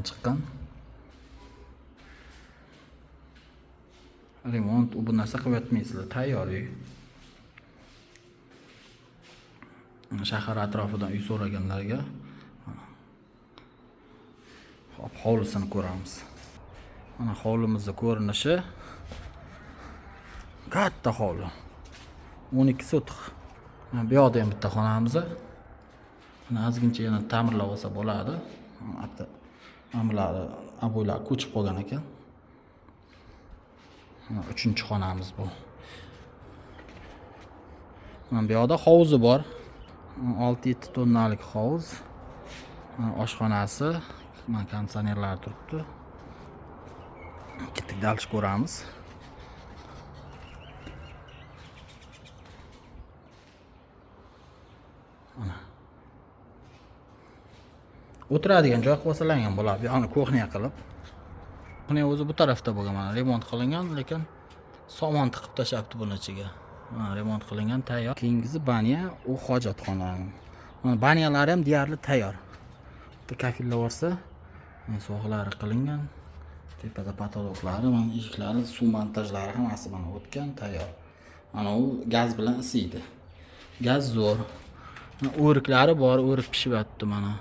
Chiqqan. Remont u bu narsa qilib yotmaysizlar, tayyor uy. Shahar atrofidan uy so'raganlarga. Hop, hovlisini ko'ramiz. Mana hovlimizni ko'rinishi. Katta hovli. 12 sotix. Mana bu yoqda ham bitta xonamiz. Mana ozgincha yana ta'mirlab olsa bo'ladi. Hatto mana oboylar ko'chib qolgan ekan. Mana 3-chi xonamiz bu. Mana bu yoqda hovuzi bor. 6-7 tonnalik hovuz. Mana oshxonasi, mana konditsionerlar turibdi. Ketdik, dальше ko'ramiz. Mana. O'tiradigan joy qilib olsalar ham bo'ladi. Bu yoqni kuxnya qilib. Kuxnya o'zi bu tarafda bo'lgan, mana remont qilingan, lekin somon tiqib tashlabdi buni ichiga. Mana remont qilingan, tayyor. Keyingisi banya, u hojatxona. Mana banyalari ham deyarli tayyor. Bitta kafellab yuborsa, mana sohalari qilingan. Tepada potoloklari, mana eshiklari, suv montajlari hammasi mana o'tgan, tayyor. Mana u gaz bilan isiydi. Gaz zo'r. Mana o'riklari bor, o'rik pishib yotdi mana.